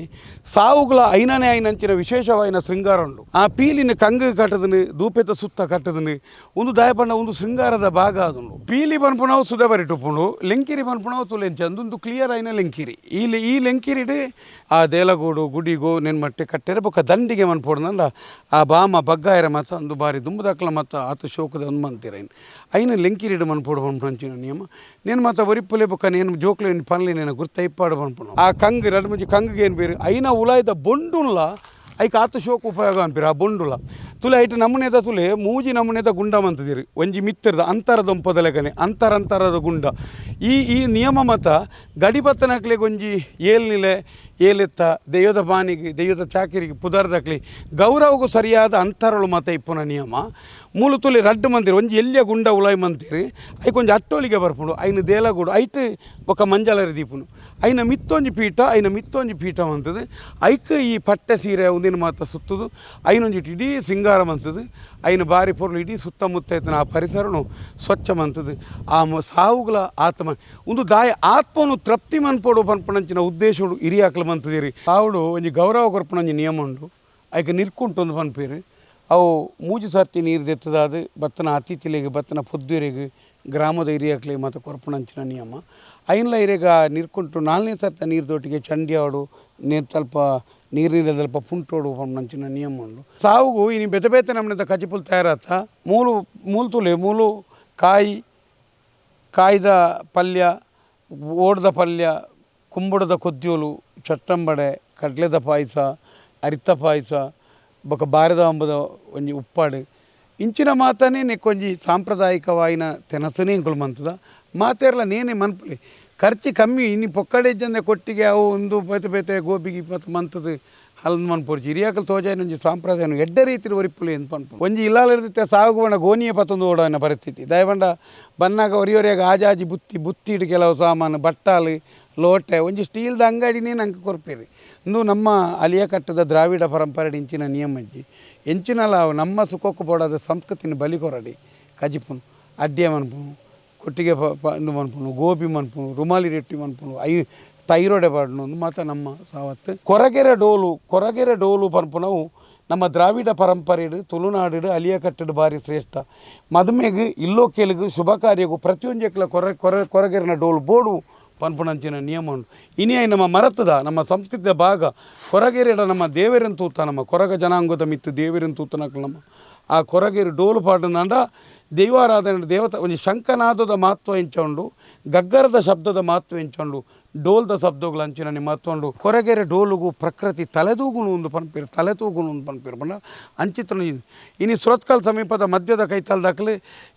ಸಾವುಗಳ ಐನನೇ ಐನಂಚಿನ ವಿಶೇಷವಾಯಿನ ಶೃಂಗಾರ ಉಂಡು ಆ ಪೀಲಿನ ಕಂಗ್ ಕಟ್ಟದನು ದೂಪೆತ ಸುತ್ತ ಕಟ್ಟದನು ಒಂದು ದಾಯಪಣ್ಣ ಒಂದು ಶೃಂಗಾರದ ಭಾಗ ಅದುಂಡು ಪೀಲಿ ಪನ್ಪುಣವು ಸುದೆ ಬರಿಟುಪ್ಪುಂಡು ಲೆಂಕಿರಿ ಪನ್ಪುಣವು ತುಲೆಂಚಿ ಅಂದೊಂದು ಕ್ಲಿಯರ್ ಆಯ್ನ ಲೆಂಕಿರಿ ಈ ಈ ಲೆಂಕಿರಿಡ್ ಆ ದೇಲಗೂಡು ಗುಡಿಗೋ ನೆನ್ಮಟ್ಟೆ ಕಟ್ಟೆರೆ ಬೊಕ್ಕ ದಂಡಿಗೆ ಮನ್ಪೋಡ್ನಲ್ಲ ಆ ಬಾಮ ಬಗ್ಗಾಯರ ಮತ್ತ ಅಂದು ಬಾರಿ ದುಂಬುದಾಕ್ಲ ಮತ್ತ ಆತ ಶೋಕದ ಒಂದು ಮಂತಿರೈನ್ ಐನ ಲೆಂಕಿರಿಡ್ ಮನ್ಪೋಡು ಪನ್ಪುಣಂಚಿನ ನಿಯಮ నేను ಮಾತ ಒರಿಪ್ಪುಲೆ ಬೊಕ್ಕ నేను ಜೋಕ್ಲೆ ಪನ್ಲೆ నేను ಗುರ್ತೈಪಾಡು ಪನ್ಪುನು ಆ ಕಂಗ್ ರಡ್ಡು ಮುಂಚೆ ಕಂಗ್ಗೆ ಏನು ಬೇರೆ ಐನ ಉಲಾಯ್ದ ಬೊಂಡುಲ್ಲ ಐಕ್ ಆತ ಶೋಕ್ ಉಪಯೋಗ ಅನ್ಪಿರ ಆ ಬೊಂಡುಲ ತುಲೆ ಐಟ್ ನಮೂನೆದ ತುಲೆ ಮೂಜಿ ನಮೂನೆದ ಗುಂಡ ಮಂತದಿರಿ ಒಂಜಿ ಮಿತ್ತರದ ಅಂತರದ ಒಂಪದ ಅಂತರ ಅಂತರದ ಗುಂಡ ಈ ಈ ನಿಯಮ ಮತ ಗಡಿಬತ್ತನಕ್ಲೆ ಒಂಜಿ ಏಲ್ನಿಲೆ ಏಲೆತ್ತ ದೈವದ ಬಾನಿಗೆ ದೈವದ ಚಾಕಿರಿಗೆ ಪುದರ್ದಕ್ಲಿ ಗೌರವಗೂ ಸರಿಯಾದ ಅಂತರಳು ಮತ ಇಪ್ಪುನ ನಿಯಮ ಮೂಲು ತುಲೆ ರಡ್ಡು ಮಂದಿರ ಒಂಜಿ ಎಲ್ಲಿಯ ಗುಂಡ ಉಲಾಯ್ ಮಂತಿರಿ ಐಕೊಂಜಿ ಅಟ್ಟೋಲಿಗೆ ಬರ್ಪುಂಡು ಐನ ದೇಲಗೂಡು ಐಟ್ ಬೊಕ್ಕ ಮಂಜಲರಿ ದೀಪುನು ಐನ ಮಿತ್ತೊಂಜಿ ಪೀಠ ಐನ ಮಿತ್ತೊಂಜಿ ಪೀಠ ಮಂತದು ಐಕ್ ಈ ಪಟ್ಟೆ ಸೀರೆ ಒಂದಿನ ಮಾತ ಸುತ್ತದು ಐನೊಂಜಿ ಇಡೀ ಸಿಂಗಾರ ಮಂತದು ಐನ ಬಾರಿ ಪೊರ್ಲು ಇಡೀ ಸುತ್ತಮುತ್ತ ಐತನ ಆ ಪರಿಸರನು ಸ್ವಚ್ಛ ಮಂತದು ಆ ಸಾವುಗಳ ಆತ್ಮ ಒಂದು ದಾಯ ಆತ್ಮನು ತೃಪ್ತಿ ಮನ್ಪೋಡು ಪನ್ಪಣಂಚಿನ ಉದ್ದೇಶಡು ಇರಿಯಾಕ್ಲ ಮಂತದಿರಿ ಸಾವುಡು ಒಂಜಿ ಗೌರವ ಕೊರ್ಪಣಂಜಿ ನಿಯಮ ಉಂಡು ಐಕ್ ನಿರ್ಕುಂಟು ಒಂದು ಪನ್ಪೇರು ಅವು ಮೂಜಿ ಸರ್ತಿ ನೀರು ದೆತ್ತದಾದ ಬತ್ತನ ಅತಿಥಿಲೆಗ್ ಬತ್ತನ ಪೊದ್ದುರೆಗ್ ಗ್ರಾಮದ ಹಿರಿಯಕ್ಲೆ ಮತ್ತು ಕೊರ್ಪಣಂಚಿನ ನಿಯಮ ಐನ್ಲ ಇರೆಗ ನಿರ್ಕುಂಟು ನಾಲ್ನೇ ಸರ್ತ ನೀರು ದೊಟ್ಟಿಗೆ ಚಂಡಿ ಆಡು ನೀರು ಸ್ವಲ್ಪ ನೀರಿನ ಸ್ವಲ್ಪ ಪುಂಟೋಡು ಪಂಚಿನ ನಿಯಮ ಉಂಡು ಸಾವುಗು ಇನಿ ಬೇತೆ ಬೇತೆ ನಮ್ಮನಿಂದ ಕಜಿಪುಲ್ ತಯಾರಾತ ಮೂಲು ಮೂಲು ತುಲೆ ಮೂಲು ಕಾಯಿ ಕಾಯ್ದ ಪಲ್ಯ ಓಡ್ದ ಪಲ್ಯ ಕುಂಬುಡದ ಕೊದ್ಯೋಲು ಚಟ್ಟಂಬಡೆ ಕಡ್ಲೆದ ಪಾಯಸ ಅರಿತ ಪಾಯಸ ಬೊಕ ಬಾರದ ಅಂಬದ ಒಂಜಿ ಉಪ್ಪಾಡು ಇಂಚಿನ ಮಾತನೇ ನೆಕ್ಕೊಂಜಿ ಸಾಂಪ್ರದಾಯಿಕವಾಯಿನ ತೆನಸನೇ ಎಂಕುಲು ಮಂತದ ಮಾತೆರ್ಲ ನೇನೆ ಮನ್ಪುಲೆ ಖರ್ಚು ಕಮ್ಮಿ ಇನ್ನು ಪೊಕ್ಕಡೆ ಇಜ್ಜಂದೆ ಕೊಟ್ಟಿಗೆ ಅವು ಒಂದು ಬೇತೆ ಬೇತೆ ಗೋಬಿಗೆ ಮತ್ತು ಮಂತದ ಹಲ್ದು ಮನ್ಪೊಡ್ಚಿ ಹಿರಿಯಾಕಲ್ ತೋಜಾಯಿನ ಒಂಜಿ ಸಾಂಪ್ರದಾಯ ಎಡ್ಡೆ ರೀತಿಯ ಒರಿಪುಲೆ ಅಂತ ಪನ್ಪು ಒಂಜಿ ಇಲ್ಲಾಲಿರ್ದಿತ್ತೆ ಸಾಗುವಣ ಗೋನಿಯ ಪತ್ತೊಂದು ಓಡೋನ ಪರಿಸ್ಥಿತಿ ದಯಬಂಡ ಬನ್ನಾಗ ಒರಿಯೊರಿಯಾಗ ಆಜಾಜಿ ಬುತ್ತಿ ಬುತ್ತಿಡು ಕೆಲವು ಸಾಮಾನು ಬಟ್ಟಾಲು ಲೋಟೆ ಒಂಜಿ ಸ್ಟೀಲ್ದ ಅಂಗಡಿನೇ ನಂಗೆ ಕೊರ್ಪೇರಿ ಇಂದು ನಮ್ಮ ಅಲಿಯ ಕಟ್ಟದ ದ್ರಾವಿಡ ಪರಂಪರೆ ಇಂಚಿನ ನಿಯಮ ಎಂಚಿನಲ ನಮ್ಮ ಸುಖಕ್ಕೂ ಬೋಡಾದ ಸಂಸ್ಕೃತಿನ ಬಲಿ ಕೊರಡಿ ಕಜಿಪುನು ಅಡ್ಡಿಯ ಮನ್ಪುನು ಕೊಟ್ಟಿಗೆ ಇಂದು ಮನ್ಪುನು ಗೋಬಿ ಮನ್ಪುನು ರುಮಾಲಿ ರೊಟ್ಟಿ ಮನ್ಪುನು I ತೈರೋಡೆ ಪಾಡ್ನು ಮಾತ ನಮ್ಮ ಸಾವತ್ತು ಕೊರಗೆರೆ ಡೋಲು ಕೊರಗೆರೆ ಡೋಲು ಪನ್ಪುನವು ನಮ್ಮ ದ್ರಾವಿಡ ಪರಂಪರೆಡು ತುಳುನಾಡು ಅಲಿಯ ಕಟ್ಟಡು ಭಾರಿ ಶ್ರೇಷ್ಠ ಮದುಮೆಗೆ ಇಲ್ಲೋಕೆಲಿಗು ಶುಭ ಕಾರ್ಯಗೂ ಪ್ರತಿಯೊಂಜಕ್ಲ ಕೊರ ಕೊರ ಕೊರಗೆರೆನ ಡೋಲು ಬೋಡು ಪನ್ಪುನಂಚಿನ ನಿಯಮ ಉಂಟು. ಇನಿಯ ನಮ್ಮ ಮರತದ ನಮ್ಮ ಸಂಸ್ಕೃತಿಯ ಭಾಗ ಕೊರಗೆರೆಡ ನಮ್ಮ ದೇವರನ್ ತೂತ ನಮ್ಮ ಕೊರಗ ಜನಾಂಗದ ಮಿತ್ತು ದೇವರನ್ ತೂತನಕ್ಲು ನಮ್ಮ ಆ ಕೊರಗೆರೆ ಡೋಲು ಪಾಡುನಾಂಡ ದೈವಾರಾಧನೆ ದೇವತ ಒಂಜಿ ಶಂಖನಾದದ ಮಹತ್ವ ಎಂಚುಂಡು ಗಗ್ಗರದ ಶಬ್ದದ ಮಹತ್ವ ಎಂಚುಂಡು ಡೋಲ್ದ ಶಬ್ದಗಳು ಅಂಚಿನ ಮಹತ್ವ ಉಂಡು. ಕೊರಗೆರೆ ಡೋಲುಗು ಪ್ರಕೃತಿ ತಲೆದೂಗುನು ಒಂದು ಪನ್ಪೇರು ತಲೆತೂಗುನು ಒಂದು ಪನ್ಪೇರು ಪಂಡ ಅಂಚಿತ್ರ ಇನಿ ಸುರತ್ಕಲ್ ಸಮೀಪದ ಮಧ್ಯದ ಕೈತಾಲ್ ದಾಖಲೆ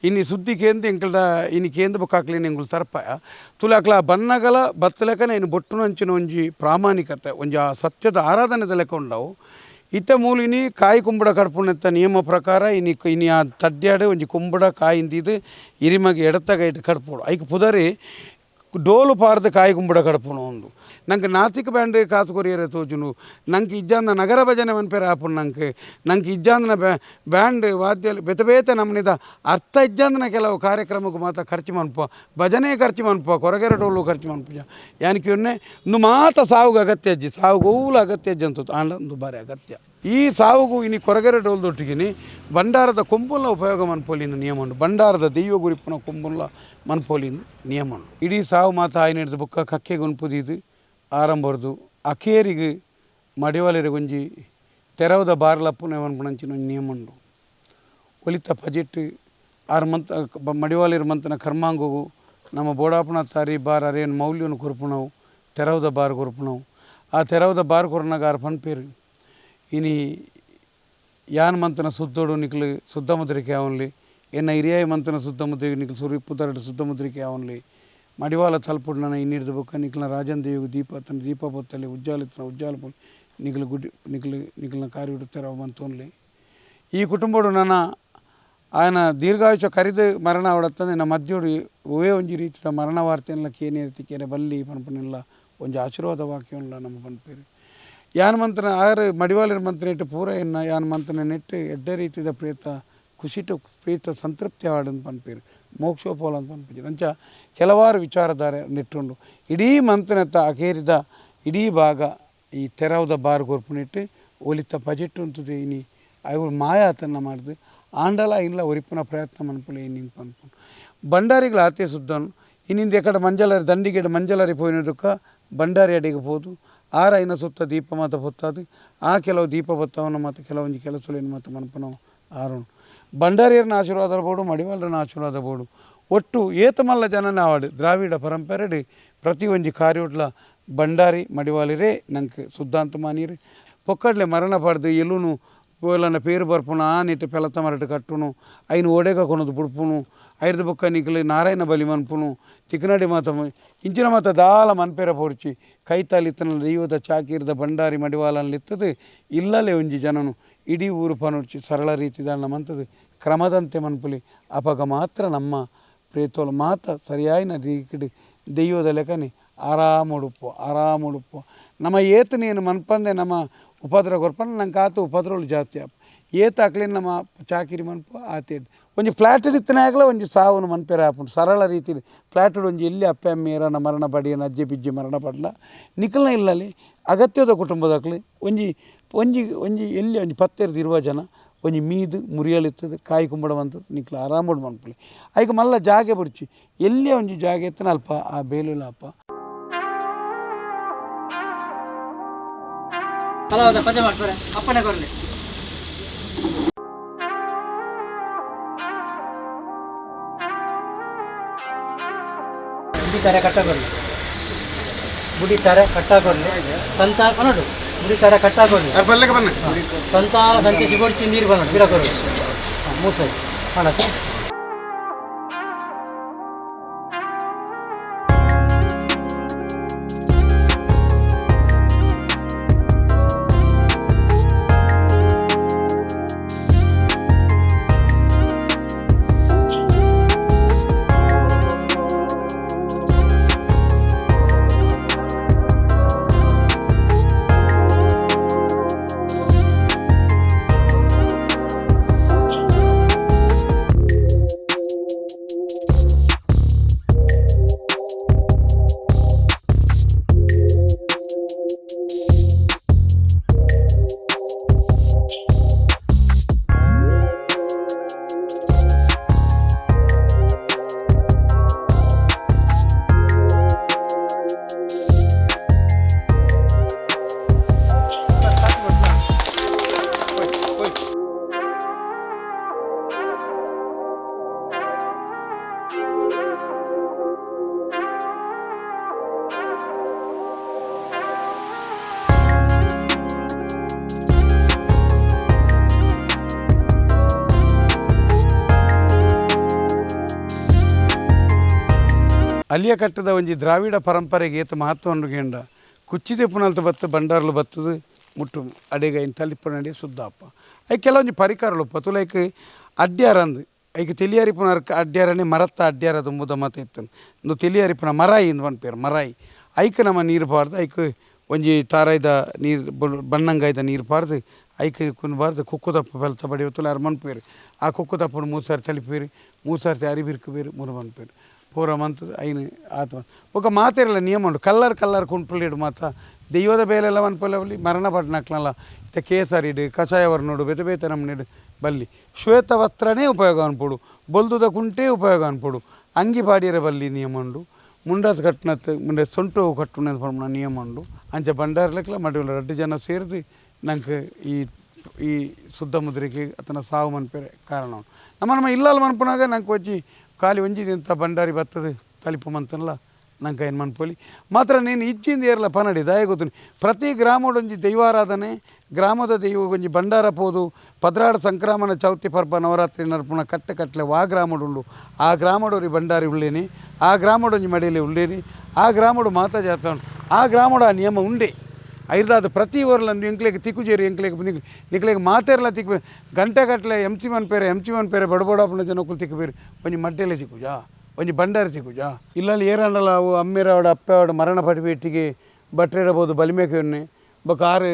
ಇನಿ ಸುದ್ದಿ ಕೇಂದ್ರ ಎಂಕಲ್ದ ಇನಿ ಕೇಂದ್ರ ಬೊಕ್ಕಾಕ್ಲಿ ಎಂಗುಲು ತರ್ಪಾಯ ತುಲಾಕ್ಲ ಬನ್ನಗಲ ಬತ್ತಲೆಕನೆ ಇನ್ನು ಬೊಟ್ಟುನ ಅಂಚಿನ ಒಂಜಿ ಪ್ರಾಮಾಣಿಕತೆ ಒಂಜಿ ಆ ಸತ್ಯದ ಆರಾಧನೆದ ಲೆಕ್ಕ ಉಂಡವು. ಇತ್ತ ಮೂಲಿನಿ ಕಾಯಿ ಕುಂಬುಡ ಕಡ್ಪುನೆತ್ತ ನಿಯಮ ಪ್ರಕಾರ ಇನಿ ಇನಿ ಆ ತಡ್ಯಾಡು ಒಂಜಿ ಕುಂಬುಡ ಕಾಯಿಂದಿದ್ದು ಇರಿಮಗೆ ಎಡತ್ತ ಕೈಟ್ ಕಡ್ಪೋಡು ಐಕ್ ಪುದರಿ ಡೋಲು ಪಾರ್ದು ಕಾಯಿ ಕುಂಬುಡ ಕಡ್ಪುನು ಒಂದು ನಂಗೆ ನಾಸಿಕ್ ಬ್ಯಾಂಡ್ ಕಾಸು ಕೊರಿಯರೆ ತೋಜುನು ನಂಗೆ ಇಜ್ಜಾಂದ ನಗರ ಭಜನೆ ಮನ್ಪೇರೆ ಆಪುನು ನಂಗೆ ನಂಗೆ ಇಜ್ಜಾಂದನ ಬ್ಯಾಂಡ್ ವಾದ್ಯ ಬೇತೆ ಬೇತೆ ನಮ್ಮನಿದ ಅರ್ಥ ಇಜ್ಜಾಂದನ ಕೆಲವು ಕಾರ್ಯಕ್ರಮಕ್ಕೆ ಮಾತ್ರ ಖರ್ಚು ಮನ್ಪ ಭಜನೆ ಖರ್ಚು ಮನ್ಪ ಕೊರಗೆರೆ ಡೋಲು ಖರ್ಚು ಮನ್ಪುಜ ಯಾನಕ್ಕೆ ಒನ್ನೆ ಒಂದು ಮಾತ ಸಾವುಗೆ ಅಗತ್ಯ ಅಜ್ಜಿ ಸಾವುಗೋಲು ಅಗತ್ಯ ಅಜ್ಜಿ ಅಂತ ಆಂಡ ಒಂದು ಬಾರಿ ಅಗತ್ಯ ಈ ಸಾವುಗು ಇನಿ ಕೊರಗೆರೆ ಡೋಲ್ದೊಟ್ಟಿಗಿನಿ ಭಂಡಾರದ ಕೊಂಬುಲ್ನ ಉಪಯೋಗ ಮನ್ಪೋಲಿಂದ ನಿಯಮ ಉಂಟು. ಭಂಡಾರದ ದೈವ ಗುರಿಪುನ ಕೊಂಬುಲ್ಲ ಮನ್ಪೋಲಿಂದ ನಿಯಮ ಉಂಟು. ಇಡೀ ಸಾವು ಮಾತ ಆಯ್ನ ಹಿಡ್ದು ಬುಕ್ಕ ಕಕ್ಕೆ ಗುನ್ಪುದಿದ್ದು ಆರಂಭರ್ದು ಅಕೇರಿಗೆ ಮಡಿವಾಲರಿಗೆ ಒಂಜಿ ತೆರವದ ಬಾರ್ಲಪ್ಪುನ ಮನ್ಪುನಂಚಿನ ಒಂಜಿ ನಿಯಮ ಉಂಟು. ಒಲಿತ ಪಜೆಟ್ಟು ಆರು ಮಂತ್ ಮಡಿವಾಲಿರ ಮಂತನ ಕರ್ಮಾಂಗಗು ನಮ್ಮ ಬೋಡಾಪುನ ತಾರಿ ಬಾರ್ ಅರೇನು ಮೌಲ್ಯನು ಕೊರ್ಪುನವು ತೆರವದ ಬಾರ್ ಕೊರ್ಪುನವು ಆ ತೆರವದ ಬಾರ್ ಕೊರ್ನಾಗ ಆರು ಪನ್ಪೇರು ಇನಿ ಯಾನ್ ಮಂತನ ಸುದ್ದೋಡು ನಿಕ್ಲು ಶುದ್ಧ ಮುದ್ರಿಕೆ ಅವನ್ಲಿ ಎನ್ನ ಹಿರಿಯಾಯ ಮಂತನ ಶುದ್ಧ ಮುದ್ರಿಕೆ ನಿಕ್ಲು ಸುರಿಪುದರಡು ಶುದ್ಧ ಮುದ್ರಿಕೆ ಅವನ್ಲಿ ಮಡಿವಾಲ ತಲುಪುಡು ನನ್ನ ಇನ್ನಿಡ್ದು ಬೊಕ್ಕ ನಿಕ್ಲ ರಾಜನ್ ದೇವಿಗೆ ದೀಪ ತನ್ನ ದೀಪ ಪೊತ್ತಲಿ ಉಜ್ಜಾಲಿತನ ಉಜ್ಜಾಲ ನಿಕ್ಲು ಗುಡಿ ನಿಕ್ಲು ನಿಕ್ಲನ ಕಾರ್ಯ ತೆರವ ಮಂತೋನ್ಲಿ ಈ ಕುಟುಂಬಡು ನನ್ನ ఆయన ದೀರ್ಘಾಯುಷ ಕರಿದು ಮರಣ ಅವಡತ್ತಂದೆ ನಮ್ಮ ಮಧ್ಯೋಡು ಒವೇ ಒಂಜಿ ರೀತಿದ ಮರಣ ವಾರ್ತೆಲ್ಲ ಕೇನೆ ರೀತಿ ಕೇನೆ ಬಲ್ಲಿ ಪನ್ಪನೆಲ್ಲ ಒಂಜಿ ಆಶೀರ್ವಾದ ವಾಕ್ಯವನ್ಲ ನಮ್ಮ ಪನ್ಪೇರು ಯಾನ್ ಮಂತನ ಆರು ಮಡಿವಾಲಿರ ಮಂತನ ಇಟ್ಟು ಪೂರ ಎನ್ನ ಯಾನ್ ಮಂತನ ನೆಟ್ಟು ಎಡ್ಡೆ ರೀತಿದ ಪ್ರೇತ ಖುಷಿಟು ಪ್ರೇತ ಸಂತೃಪ್ತಿ ಆಡಂತ ಪನ್ಪೇರು ಮೋಕ್ಷೋಪೋಲ ಅಂತ ಪನ್ಪೇರು ಅಂಚ ಕೆಲವಾರು ವಿಚಾರಧಾರೆ ನೆಟ್ಟುಂಡು ಇಡೀ ಮಂತನೆತ್ತ ಅಕೇರಿದ ಇಡೀ ಭಾಗ ಈ ತೆರವದ ಬಾರ್ ಕೊರ್ಪುನಿಟ್ಟು ಒಲಿತ ಪಜೆಟ್ಟು ಅಂತದೆ ಇನಿ ಅವು ಮಾಯ ಆತನ್ನ ಮಾಡಿದು ಆಂಡಲ ಇಲ್ಲ ಒರಿಪುನ ಪ್ರಯತ್ನ ಮನ್ಪುಲೆ ಇನ್ನಿಂದ ಪನ್ಪುನು ಭಂಡಾರಿಗಳ ಆತೆ ಸುದ್ದನು ಇನ್ನಿಂದ ಎಕಡೆ ಮಂಜಲರಿ ದಂಡಿಗೆಡ ಮಂಜಲರಿ ಪೋಯಿನದಕ್ಕ ಭಂಡಾರಿ ಅಡಿಗೆ ಪೋದು ಆರ ಐನ ಸುತ್ತ ದೀಪ ಮಾತ ಪೊತ್ತಾದು ಆ ಕೆಲವು ದೀಪ ಬತ್ತವನ ಮತ್ತು ಕೆಲವೊಂದು ಕೆಲಸಲೇನು ಮಾತ ಮನ್ಪುನವು ಆರುನು ಭಂಡಾರಿಯರನ್ನ ಆಶೀರ್ವಾದ ಬೋಡು ಮಡಿವಾಳರನ್ನ ಆಶೀರ್ವಾದ ಬೋಡು ಒಟ್ಟು ಏತಮಲ್ಲ ಜನನ ಆವಾಡು ದ್ರಾವಿಡ ಪರಂಪರೆಡು ಪ್ರತಿ ಒಂಜಿ ಕಾರ್ಯೋಡ್ಲ ಭಂಡಾರಿ ಮಡಿವಾಲಿರೇ ನಂಗೆ ಸುದ್ದಾಂತ ಮಾನೀರು ಪೊಕ್ಕಡ್ಲೆ ಮರಣ ಪಡ್ದು ಎಲ್ಲೂನು ಪೋಲನ ಪೇರು ಬರ್ಪುನು ಆ ನಿಟ್ಟು ಪೆಲತ ಮರಟು ಕಟ್ಟುನು ಐನು ಓಡೇಗ ಕೊನದು ಬುಡ್ಪುನು ಐರ್ದ ಬೊಕ್ಕ ನಿಕ್ಲು ನಾರಾಯಣ ಬಲಿ ಮನ್ಪುನು ತಿಕ್ಕನಡಿ ಮಾತ ಇಂಚಿನ ಮಾತ ದಾಲ ಮನ್ಪೇರ ಪೊರ್ಚಿ ಕೈತಾಲಿತ್ತನ ದೈವದ ಚಾಕಿರ್ದ ಭಂಡಾರಿ ಮಡಿವಾಲನ್ಲಿತ್ತದು ಇಲ್ಲಲೇ ಒಂಜಿ ಜನನು ಇಡೀ ಊರು ಪನೊರ್ಚಿ ಸರಳ ರೀತಿದ ಮಂತದು ಕ್ರಮದಂತೆ ಮನ್ಪುಲಿ ಅಪಗ ಮಾತ್ರ ನಮ್ಮ ಪ್ರೇತೋಲ ಮಾತ ಸರಿಯಾಯಿನ ರೀತಿಡ್ ದೈವದ ಲೆಕ್ಕನೆ ಆರಾಮುಡುಪ್ಪು ಆರಾಮುಡುಪ್ಪು ನಮ್ಮ ಏತನೇನು ಮನ್ಪಂದೆ ನಮ್ಮ ಉಪದ್ರ ಕೊರ್ಪಂಡ ನಂಗೆ ಆತ ಉಪದ್ರವಳು ಜಾಸ್ತಿ ಆಪ ಏತ ಹಾಕ್ಲಿ ನಮ್ಮ ಚಾಕಿರಿ ಮನ್ಪು ಆತೇಡು ಒಂಜಿ ಫ್ಲಾಟೆಡ್ ಇತ್ತನಾಗಲ ಒಂಜಿ ಸಾವುನು ಮನ್ಪೇರ ಆಪುಂಡು ಸರಳ ರೀತಿಲಿ ಫ್ಲಾಟೆಡ್ ಒಂಜಿ ಎಲ್ಲಿ ಅಪ್ಪೆ ಅಮ್ಮೇರನ ಮರಣ ಪಡಿಯನ ಅಜ್ಜಿ ಬಿಜ್ಜಿ ಮರಣ ಪಡ್ಲ ನಿಖಲ್ನ ಇಲ್ಲಲ್ಲಿ ಅಗತ್ಯದ ಕುಟುಂಬದಾಕ್ಲಿ ಒಂಜಿ ಒಂಜಿ ಒಂಜಿ ಎಲ್ಲಿ ಒಂಜಿ ಪತ್ತೆರ್ದು ಇರುವ ಜನ ಒಂಜಿ ಮೀದು ಮುರಿಯಲಿತ್ತದು ಕಾಯಿ ಕುಂಬಡ ಮಂತದ್ದು ನಿಕ್ಲು ಆರಾಮೋಡು ಮನ್ಪುಲಿ ಐಕ್ ಮಲ್ಲ ಜಾಗೆ ಬುಡ್ಚಿ ಎಲ್ಲಿ ಒಂಜಿ ಜಾಗೆ ಎತ್ತನ ಅಲ್ಪ ಆ ಬೇಲುಲ ಅಲ್ಪ ಪಲಾವದ ಪಜೆ ಮಾಡ್ತಾರೆ ಅಪ್ಪಣೆ ಕೊರಲಿ ಬುಡಿ ತಾರೆ ಕಟ್ಟ ಕೊರಲಿ ಬುಡಿ ತಾರೆ ಕಟ್ಟ ಕೊರಲಿ ಸಂತ ಪನಡು. ಮುಡಿ ತರ ಕಟ್ಟಾಕೋದು ಬಲ್ಲಕ್ಕೆ ಬನ್ನ ಸಂತಾನ ಸಂತೆ ಸಿಗೋಡ್ಚಿ ನೀರು ಬನ್ನ ಗಿಡಕೊರು ಮೂಸೈ ಮಾಡಕ್ಕೆ. ಅಲ್ಲಿಯ ಕಟ್ಟದ ಒಂಜಿ ದ್ರಾವಿಡ ಪರಂಪರೆಗೆ ಏತ ಮಹತ್ವವನ್ನು ಗೇಂಡ ಕುಚ್ಚಿದೆ ಪುನಲ್ತ ಬತ್ತು ಬಂಡಾರ್ಲು ಬತ್ತದು ಮುಟ್ಟು ಅಡೆಗ ಇನ್ ತಲಿಪುನಡಿ ಸುದ್ದಾಪ I ಕೆಲವೊಂಜಿ ಪರಿಕಾರಲು ಪತುಲೈಕ್ ಅಡ್ಯಾರ ಅಂದು ಐಕ್ ತಿಳಿಯರಿಪುನ ಅಡ್ಯಾರನೆ ಮರತ್ತ ಅಡ್ಯಾರ ತುಂಬುದ ಮತ ಇತ್ತು ಇಂದು ತಿಳಿಯರಿಪುನ ಮರಾಯಿ ಇಂದು ಪನ್ಪೇರು ಮರಾಯಿ ಐಕ್ ನಮ್ಮ ನೀರು ಪಾಡ್ದು ಐಕ್ ಒಂಜಿ ತಾರಾಯ್ದ ನೀರು ಬಣ್ಣಂಗಾಯ್ದ ನೀರು ಪಾಡ್ದು ಐಕ್ ಕುನ್ಬಾರ್ದು ಕುಕ್ಕು ದಪ್ಪ ಬೆಲ್ತ ಬಡಿ ತುಲಾರು ಮನ್ಪೇರು ಆ ಕುಕ್ಕು ದಪ್ಪನ ಮೂರು ಸಾರಿ ತಲಿಪೇರು ಮೂರು ಸಾರಿ ಅರಿಬಿರ್ಕು ಮೂರು ಮನ್ಪೇರು ಪೂರ ಮಂತದ ಐನು ಆತ್ಮ ఒక ಮಾತೆರಲ್ಲ ನಿಯಮ ಉಂಟು ಕಲ್ಲರ್ ಕಲ್ಲರ್ ಕುಂಪುಲಿಡು ಮಾತ ದೈವದ ಬೇಲೆಲ್ಲ ಮನ್ಪೊಲವಲ್ಲಿ ಮರಣ ಪಡ್ನಕ್ಲಲ್ಲ ಇತ್ತ ಕೇಸರಿಡು ಕಷಾಯವರ್ಣೋಡು ಬೇತೆ ಬೇತೆ ನಮ್ಮನಿಡು ಬಲ್ಲಿ ಶ್ವೇತ ವಸ್ತ್ರನೇ ಉಪಯೋಗ ಅನ್ಪೊಡು ಬೊಲ್ದುದ ಕುಂಟೇ ಉಪಯೋಗ ಅನ್ಪೊಡು ಅಂಗಿ ಪಾಡಿಯರ ಬಲ್ಲಿ ನಿಯಮ ಉಂಡು ಮುಂಡಾಸ್ ಕಟ್ಟುನತ್ ಮುಂಡೆ ಸೊಂಟು ಕಟ್ಟುನ ಪನ್ಪುನ ನಿಯಮ ಉಂಡು ಅಂಚ ಬಂಡಾರ್ಲಕ್ಲ ಮಡಿವುಲ ರಡ್ಡು ಜನ ಸೇರ್ದು ನಂಗೆ ಈ ಈ ಶುದ್ಧ ಮುದ್ರಿಕೆ ಅತನ ಸಾವು ಮನ್ಪೆರೆ ಕಾರಣ ನಮ್ಮ ನಮ್ಮ ಇಲ್ಲಲ್ ಮನ್ಪುನಾಗ ನಂಗೆ ಒಂಜಿ ಖಾಲಿ ಒಂಜಿ ಇಂಥ ಬಂಡಾರಿ ಬತ್ತದು ತಲಿಪು ಮಂತನಲ್ಲ ನಂಗೆ ಏನು ಮನ್ಪೊಲಿ ಮಾತ್ರ ನೀನು ಇಚ್ಚಿಂದ ಏರ್ಲ ಪನಡಿ ದಾಯ ಗೊತ್ತುನಿ ಪ್ರತಿ ಗ್ರಾಮಡೊಂಜಿ ದೈವಾರಾಧನೆ ಗ್ರಾಮದ ದೈವ ಒಂಜಿ ಬಂಡಾರ ಪೋದು ಪದ್ರಾಡ ಸಂಕ್ರಮಣ ಚೌತಿ ಪರ್ಬ ನವರಾತ್ರಿ ನರ್ಪುಣ ಕಟ್ಟೆ ಕಟ್ಟಲೆ ವಾ ಗ್ರಾಮಡುಂಡು ಆ ಗ್ರಾಮಡೋರಿ ಬಂಡಾರಿ ಉಳ್ಳೇನಿ ಆ ಗ್ರಾಮಡೊಂಜಿ ಮಡಿಯಲ್ಲಿ ಉಳ್ಳೇನಿ ಆ ಗ್ರಾಮಡು ಮಾತಾ ಜಾತ ಉಂಡು ಆ ಗ್ರಾಮಡು ಆ ನಿಯಮ ಉಂಡೆ ಐರ್ದಾದ ಪ್ರತಿ ಊರ್ಲ ಎಂಕ್ಲೆಗ್ ತಿಕ್ಕುಜೇರಿ ಎಂಕ್ಲೆಗ್ ನಿಕ್ಲೆಗ್ ಮಾತೆರ್ಲ ತಿಕ್ಕು ಗಂಟೆ ಗಟ್ಟಲೆ ಎಂ ಸಿ ಮನ್ಪೇರೆ ಎಂ ಸಿ ಮನ್ಪೇರೆ ಬಡಬಡಪ್ಪನ ಜನಕ್ಕೂ ತಿಕ್ಕುಬೇರು ಒಂಜಿ ಮಡ್ಡೆಲೆ ತಿಕ್ಕುಜಾ ಒಂಜಿ ಬಂಡಾರಿ ತಿಕ್ಕುಜಾ ಇಲ್ಲಲ್ಲಿ ಏರಂಡಲ ಅವು ಅಮ್ಮೇರವಡ ಅಪ್ಪೆವಡ ಮರಣ ಪಡಿಪೆಟ್ಟಿಗೆ ಬಟ್ರೇರಬಹುದು ಬಲಿಮೇಕೆ ಬೊಕ ಆರು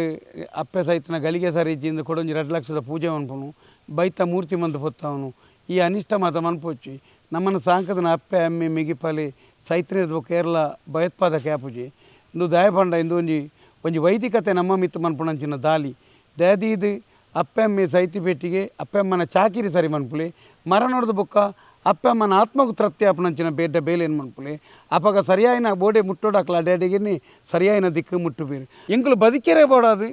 ಅಪ್ಪೆ ಸೈತನ ಗಲಿಗೆ ಸರಿ ಇಜ್ಜಿಂದ ಕೊಡೊಂಜಿ 2 ಲಕ್ಷದ ಪೂಜೆ ಮನ್ಪುನು ಬೈತ ಮೂರ್ತಿ ಮಂದು ಪೊತ್ತವನು ಈ ಅನಿಷ್ಟ ಮಾತ ಮನ್ಪೊಚ್ಚಿ ನಮ್ಮನ್ನು ಸಾಂಕದನ ಅಪ್ಪೆ ಅಮ್ಮೆ ಮಿಗಿಪಾಲಿ ಸೈತನೇದ ಬೊಕ ಕೇರಳ ಭಯೋತ್ಪಾದಕ ಆಪುಜಿ ಇಂದು ದಯಪಂಡ ಇಂದು ಒಂಜಿ ಒಂಜಿ ವೈದಿಕತೆ ನಮ್ಮ ಮಿತ್ತು ಮನ್ಪುಣಂಚಿನ ದಾಲಿ ದಯದೀದು ಅಪ್ಪೆಮ್ಮೆ ಸೈತಿ ಪೆಟ್ಟಿಗೆ ಅಪ್ಪೆಮ್ಮನ ಚಾಕಿರಿ ಸರಿ ಮನ್ಪುಲೆ ಮರ ನೋಡ್ದು ಬೊಕ್ಕ ಅಪ್ಪೆಮ್ಮನ ಆತ್ಮకు ತೃಪ್ತಿ ಆಪುನಂಚಿನ ಬೇಡ ಬೇಲೇನು ಮನ್ಪುಲೆ ಅಪಗ ಸರಿಯಾಯಿನ ಬೋಡೆ ಮುಟ್ಟೋಡಕ್ಲ ಅಡ್ಯಾಡಿಗೆ ಸರಿಯಾಯಿನ ದಿಕ್ಕು ಮುಟ್ಟು ಬೇರು ಎಂಕುಲು ಬದುಕಿರೇ ಬೋಡಾದು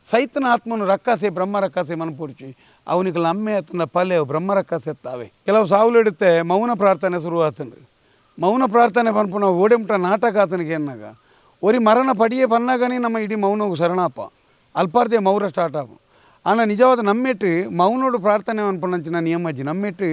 ಸೈತನ ಆತ್ಮನು ರಕ್ಕಾಸೆ ಬ್ರಹ್ಮ ರಕ್ಕಾಸೆ ಮನ್ಪುರ್ಚಿ ಅವನಿಗೆ ಅಮ್ಮೆ ಆತನ ಪಲ್ಯ ಬ್ರಹ್ಮ ರಕ್ಕಾಸೆ ಎತ್ತಾವೆ ಕೆಲವು ಸಾವುಲು ಹಿಡುತ್ತೆ ಮೌನ ಪ್ರಾರ್ಥನೆ ಶುರು ಆತನು ಮೌನ ಪ್ರಾರ್ಥನೆ ಪನ್ಪು ನಾವು ಓಡೆಮುಟ್ಟ ನಾಟಕ ಆತನಿಗೆ ಎನ್ನಾಗ ಒರಿ ಮರಣ ಪಡಿಯೇ ಪನ್ನಾಗನೇ ನಮ್ಮ ಇಡೀ ಮೌನವು ಶರಣಾಪ ಅಲ್ಪಾರ್ದೆ ಮೌರ ಸ್ಟಾರ್ಟ್ ಆಪು ಆನ ನಿಜವಾದ ನಮ್ಮೆಟ್ಟು ಮೌನೋಡು ಪ್ರಾರ್ಥನೆ ಅನ್ಪುನಂಚಿನ ನಿಯಮಜ್ಜಿ ನಮ್ಮೆಟ್ಟು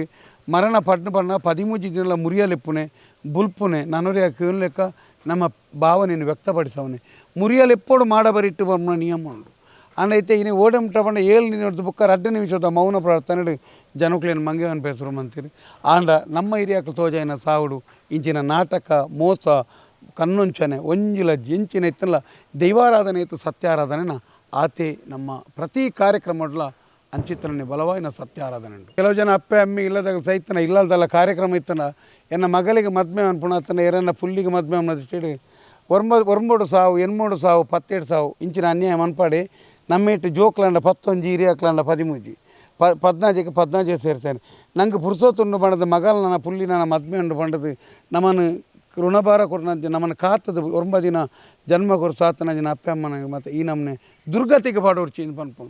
ಮರಣ ಪಡ್ನ ಪಣ್ಣ 13 ದಿನಲ ಮುರಿಯಲೆಪ್ಪುನೆ ಬುಲ್ಪುನೆ ನನೊರಿಯ ಲೆಕ್ಕ ನಮ್ಮ ಭಾವನೆಯನ್ನು ವ್ಯಕ್ತಪಡಿಸವನೆ ಮುರಿಯಲೆಪ್ಪೋಡು ಮಾಡಬರಿಟ್ಟು ಬರ್ಮನ ನಿಯಮ ಉಂಡು ಆಂಡ ಇನಿ ಓಡೆಮುಟ್ಟ ಪಂಡ 7 ನಿಮಿಷದ ಬುಕ್ಕ 2 ನಿಮಿಷದ ಮೌನ ಪ್ರಾರ್ಥನೆ ಜನಕ್ಲೇನು ಮಂಗೆ ಪೇಸರು ಮಂತೀರಿ ಆಂಡ ನಮ್ಮ ಹಿರಿಯಾಕ ತೋಜಾಯಿನ ಸಾವುಡು ಇಂಚಿನ ನಾಟಕ ಮೋಸ ಕಣ್ಣೊಂಚನೆ ಒಂಜಿಲ ಎಂಚಿನ ಇತ್ತಲ್ಲ ದೈವಾರಾಧನೆ ಇತ್ತು ಸತ್ಯಾರಾಧನೆನ ಆತೆ ನಮ್ಮ ಪ್ರತಿ ಕಾರ್ಯಕ್ರಮಡ್ಲ ಅಂಚಿತ್ರನೆ ಬಲವಾಯಿನ ಸತ್ಯಾರಾಧನೆ ಉಂಟು. ಕೆಲವು ಜನ ಅಪ್ಪೆ ಅಮ್ಮಿ ಇಲ್ಲದಾಗ ಸೈತನ ಇಲ್ಲದಲ್ಲ ಕಾರ್ಯಕ್ರಮ ಇತ್ತನ ಎನ್ನ ಮಗಳಿಗೆ ಮದ್ಮೆ ಅನ್ಪುಣ ಎರನ್ನ ಪುಲ್ಲಿಗೆ ಮದ್ಮೆ ಅನ್ನೋದು ಒರ್ಮೋಡು ಸಾವು ಎನ್ಮೋಡು ಸಾವು 17 ಸಾವು ಇಂಚಿನ ಅನ್ಯಾಯ ಮನ್ಪಾಡಿ ನಮ್ಮ ಇಟ್ಟು ಜೋಕ್ಲಂಡ 11 ಹಿರಿಯಾಕ್ಲಂಡ 13 14ಕ್ಕೆ 14 ಸೇರ್ತೇನೆ ನಂಗೆ ಪುರುಸೋತುಂಡು ಬಣ್ಣದ ಮಗಲ್ ನನ್ನ ಪುಲ್ಲಿ ನನ್ನ ಮದ್ಮೆ ಉಂಡು ಬಂಡದು ನಮ್ಮನ್ನು ಋಣಭಾರ ಕೊರ್ನಂತೆ ನಮ್ಮನ್ನು ಕಾತದ 9 ದಿನ ಜನ್ಮ ಕೊರು ಸಾತನ ಜನ ಅಪ್ಪೆ ಅಮ್ಮನ ಮತ್ತು ಈ ನಮ್ಮನೆ ದುರ್ಗತಿಗೆ ಪಾಡೋರ್ಚಿ ಪನ್ಪುನು.